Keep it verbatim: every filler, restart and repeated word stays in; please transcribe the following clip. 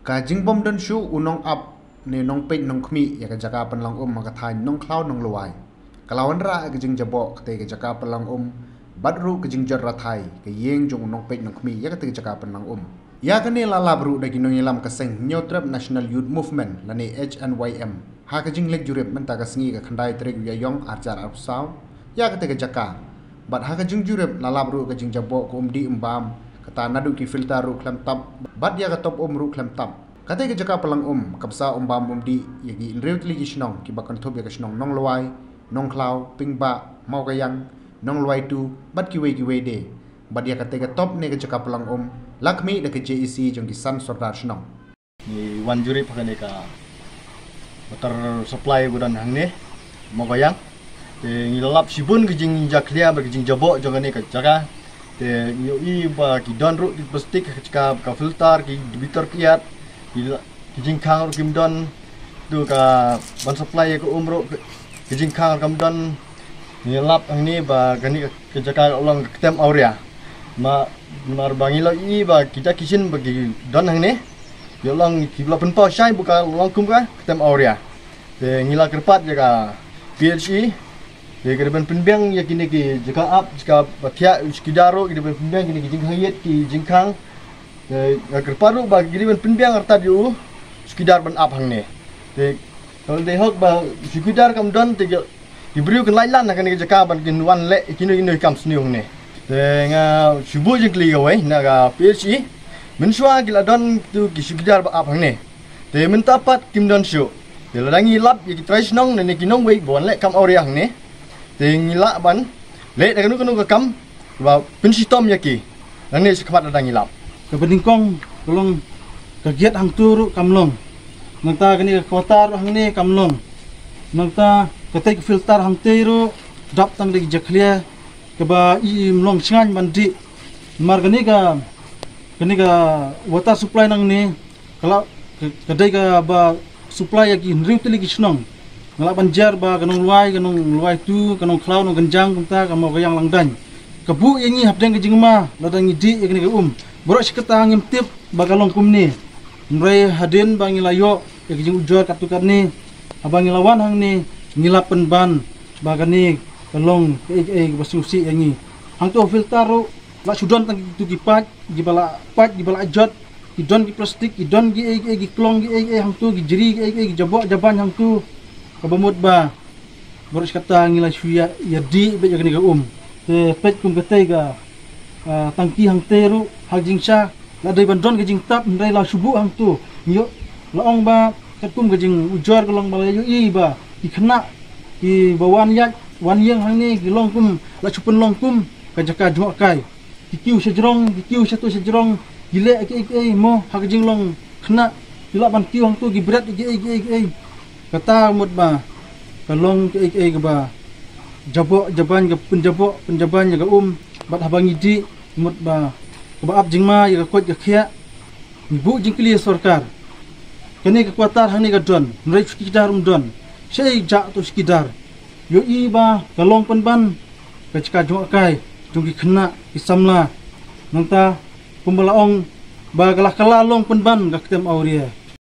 Ka jingbym don shuh u nongap ne nongpeit nongkhmih ïa ka jaka pynlang um ha ka thaiñ Nongkhlaw Nonglwai ka la wanrah ka jingjaboh katei ka jaka pynlang um bad ruh ka jingjot rathai ka ïing jong u nongpeit nongkhmih ïa katei ka jaka pynlang um. Ïa kane la lap ruh da ki nongïalam ka seng Hynñiewtrep National Youth Movement lane H N Y M ha ka jingleit jurip mynta ka sngi ka khyndai tarik u Ïaïong arhajar arphew saw ïa katei ka jaka. Bad ha ka jingjurip la lap ruh ka jingjaboh ka um dih um bam, kata naduh ki filter ruh khlem tap bad ïa ka top um ruh khlem tap. Katei ka jaka pynlang um ka bsa um bam um dih ïa ki hynriew tylli ki shnong kiba kynthup ïa ka shnong Nonglwai, Nongkhlaw, Pingbah, Mawkaiang, Nonglwai two bad kiwei kiwei de. Bad ïa katei ka top ne ka jaka pynlang um la khmih da ka J A C jong ki san sordar shnong. Ngi wan jurip ha kane ka water supply ba don hangne Mawkaiang. Te ngi la lap shibun ka jingjakhlia bad ka jingjaboh jong kane ka jaka. Te ngi ïohi ba ki don ruh ki plastik ha ka jaka, ka filter, ki bitar kiad, ki la-, ki jingkhang ruh kim don. Tu ka ban supply ïa ka um ruh, ki jingkhang ruh kam don. Ngi lap hangne ba kane ka, ka jaka ka long ka ktem awria. Ma, namar ba ngi la ïohi ba kita ki shin ba ki don hangne, ïa long ki la pynpaw shai ba ka long kum ka ktem awria. Te ngi la kyrpad ïa ka P H E, te ka dei ban pynbiang ïa kine ki jaka ap, jaka ba thiah, u chowkidar ruh, ki dei ban pynbiang kine ki jingkhang ïit, ki jingkhang. Te nga kyrpad ruh ba ki dei ban pynbiang artat ïa u chowkidar ban ap hangne. Te ka la dei hok ba u chowkidar kam don, te ki, ki briew kin lait lan ha kane ka jaka ban kin wan leh kino kino ki kam sniew hangne. Te nga shu buh jingkylli kawei na ka P H E, mynshuwa ki la don tu ki chowkidar ba ap hangne. Te mynta pat kim don shuh. Te lada ngi lap ïa ki trai shnong ne ki nongwei ba wan leh kam awria hangne, te ngi lah ban leh da kano kano ka kam ba pynshitom ïa ki nangne shakhmat lada ngi lap. Kaba nyngkong ka long ka gate hangtu ruh kam long. Nangta kane ka quarter ruh hangne kam long. Nangta katei ka filter hangtei ruh dap tang da ki jakhlia kaba i, im long shngaiñ ban dih. Namar kane ka, kane ka water supply nangne ka la, ka, ka dei kaba supply ïa ki hynriew tylli ki shnong. Nga lah ban jar ba ka Nonglwai, ka Nonglwai two, ka Nongkhlaw Nongkynjang, kumta ka Mawkaiang Langdaiñ. Ka buh ïa ngi hapdeng ka jingma lada ngi dih ïa kane ka um. Baroh shi katta ngim tip ba ka long kumne. Hynrei hadien ba ngi la ïoh ïa ka jingujor katto katne, haba ngi la wan hangne, ngi la pynban ba kane ka long kaei kaei kaba sngewsih ïa ngi. Hangto filter ruh la shu don tang kitu ki paip kiba la, paip kiba la jot, ki don ki plastik, ki don kiei kiei ki klong, kiei kiei hangtu, ki jri, kiei kiei ki jaboh jaban hangtu. Kaba mut ba baroh shi katta ngi la shu ïa, ïa dih beit ïa kane ka um. Te peit kum katei ka, ah, tangki hangtei ruh ha ka jingsha la dei ban don ka jingtap, hynrei la shu buh hangtu. Ngi ïoh, la ong ba katkum ka jingujor ka long ba la ïohi ba ki khynnah kiba wan ïaid wan ïeng hangne ki long kum, la shu pynlong kum ka jaka jngohkai. Ki kiew shajrong, ki kiew shatu shajrong, ki leh kiei kiei mo ha ka jinglong khynnah, ki lah ban kiew hangtu, ki bret kiei kiei kiei. Kata mut ba ka long kiei kiei kaba jaboh jaban, ka pynjaboh pynjaban ïa ka um. Bad haba ngi dih mut ba kaba ap jingma ïa ka koit ka khiah. Ngi buh jingkylli ïa sorkar. Kane ka quarter hangne ka don, hynrei u chowkidar um don. Shaei jah tu chowkidar? Ïohi ba ka long pynban ka jaka jngohkai jong ki khynnah ki samla. Nangta kumba la ong ba ka la, ka la long pynban ka ktem awria.